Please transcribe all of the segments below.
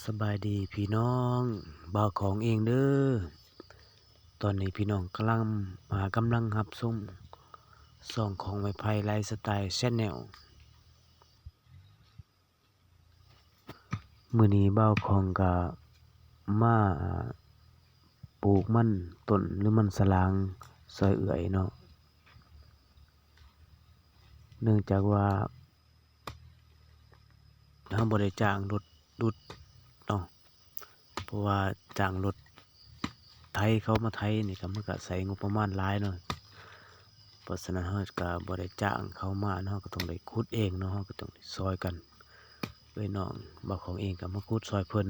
ສະບາຍດີພີ່ນ້ອງ, ບ່າວຂອງເອງເດີ. ຕອນນີ້ພີ່ນ້ອງກຳລັງ ຫາກຳລັງຮັບຊົມຊ່ອງຂອງໄມ້ໄຜ່ໄລຟ໌ສະໄຕແຊນແນວ. ມື້ນີ້ບ່າວຂອງກະມາ ອ່າ ປູກມັນຕົ້ນ ຫຼື ມັນສະຫຼາງຊ່ອຍເອື້ອຍເນາະ. ເນື່ອງຈາກວ່າ ເຮົາບໍ່ໄດ້ຈ້າງລົດດຸດເນາະ, ເພາະວ່າຈ້າງລົດໄຖເຂົາມາໄຖນີ້ກະ ມັນກະໃຊ້ງົບປະມານຫຼາຍເນາະ. ເພາະສະນັ້ນເຮົາກະບໍ່ໄດ້ຈ້າງເຂົາມາເນາະ, ເຮົາກະຕ້ອງໄດ້ຂຸດເອງເນາະ, ເຮົາກະຕ້ອງໄດ້ຊ່ອຍກັນ. ເອື້ອຍນ້ອງບ່າວຂອງເອງກະມາຂຸດຊ່ອຍເພິ່ນ.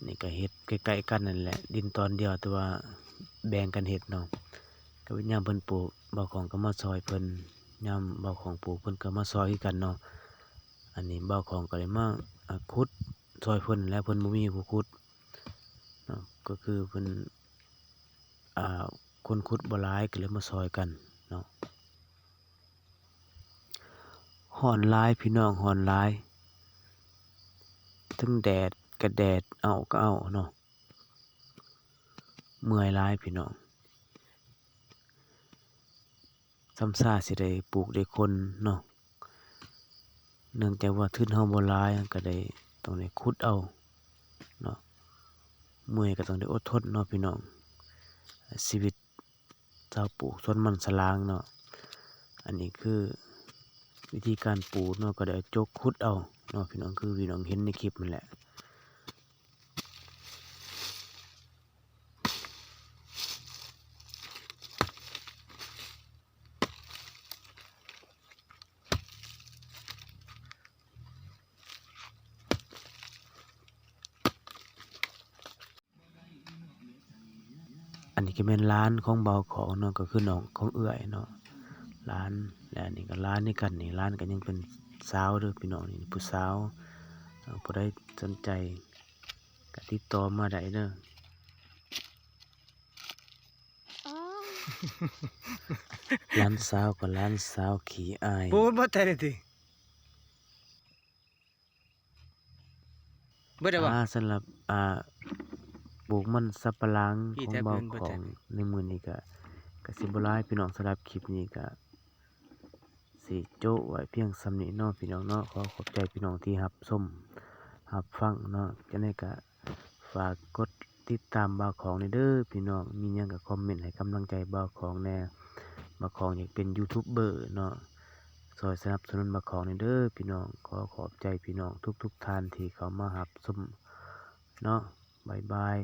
ນີ້ກະເຮັດໃກ້ໆກັນນັ້ນແຫຼະ, ດິນຕອນດຽວ ແຕ່ວ່າແບ່ງກັນເຮັດເນາະ. ກະຍາມເພິ່ນປູກ ບ່າວຂອງກະມາຊ່ອຍເພິ່ນ, ຍາມບ່າວຂອງປູກເພິ່ນກະມາຊ່ອຍຄືກັນເນາະ. ອັນນີ້ບ່າວຂອງກະໄດ້ມາ ອ່າ ຂຸດຊ່ອຍເພິ່ນແຫຼະ, ເພິ່ນບໍ່ມີຜູ້ຂຸດເນາະ, ກະຄືເພິ່ນ ອ່າ ຄົນຂຸດບໍ່ຫຼາຍ ກະເລີຍມາຊ່ອຍກັນເນາະ. ຮ້ອນຫຼາຍພີ່ນ້ອງ, ຮ້ອນຫຼາຍ, ເທິງແດດກະແດດ ເອົ້າກະເອົ້າເນາະ, ເມື່ອຍຫຼາຍພີ່ນ້ອງ. ຊ່ຳຊາຊິໄດ້ປູກໄດ້ຂົນເນາະ, ເນື່ອງຈາກວ່າທຶນເຮົາບໍ່ຫຼາຍ ເຮົາກະໄດ້ ຕ້ອງໄດ້ຂຸດເອົາເນາະ, ເມື່ອຍກະຕ້ອງໄດ້ອົດທົນເນາະພີ່ນ້ອງ. ຊີວິດຊາວປູກສວນມັນສະຫຼາງເນາະ, ອັນນີ້ຄືວິທີການປູກເນາະ, ກະໄດ້ເອົາຈົກຂຸດເອົາເນາະພີ່ນ້ອງ, ຄືພີ່ນ້ອງເຫັນໃນຄລິບນັ້ນແຫຼະ. ອັນນີ້ກະແມ່ນຫຼານຂອງບ່າວຂອງເນາະ, ກະຄືນ້ອງຂອງເອື້ອຍເນາະ, ຫຼານ. ແລະ ອັນນີ້ກະຫຼານຄືກັນນີ້, ຫຼານກະຍັງເປັນສາວເດີພີ່ນ້ອງ, ນີ້ຜູ້ສາວ. ເອີ ຜູ້ໃດສົນໃຈກະຕິດຕໍ່ມາໄດ້ເດີ. ຫຼານສາວກະຫຼານສາວຂີ້ອາຍ. ປູກມັນບໍ່ໄດ້ຕິ? ເບິດແລ້ວບໍ່? ອ່າ ສຳລັບ ອ່າ ປູກມັນສຳປະຫຼັງຂອງບ່າວຂອງໃນມື້ນີ້ກະ ກະຊິບໍ່ຫຼາຍພີ່ນ້ອງ. ສຳລັບຄລິບນີ້ກະຊິໂຈະໄວ້ພຽງສ່ຳນີ້ເນາະພີ່ນ້ອງເນາະ. ຂໍຂອບໃຈພີ່ນ້ອງທີ່ຮັບຊົມຮັບຟັງເນາະ. ຈັ່ງໃດກະ ຝາກກົດຕິດຕາມບ່າວຂອງແດ່ເດີພີ່ນ້ອງ, ມີຫຍັງກະຄອມເມັ້ນໃຫ້ກຳລັງໃຈບ່າວຂອງແດ່. ບ່າວຂອງຢາກເປັນຢູທູບເບີເນາະ, ຊ່ອຍສະໜັບສະໜູນບ່າວຂອງແດ່ເດີພີ່ນ້ອງ. ຂໍຂອບໃຈພີ່ນ້ອງທຸກໆທ່ານທີ່ເຂົ້າມາຮັບຊົມເນາະ. ບາຍບາຍ.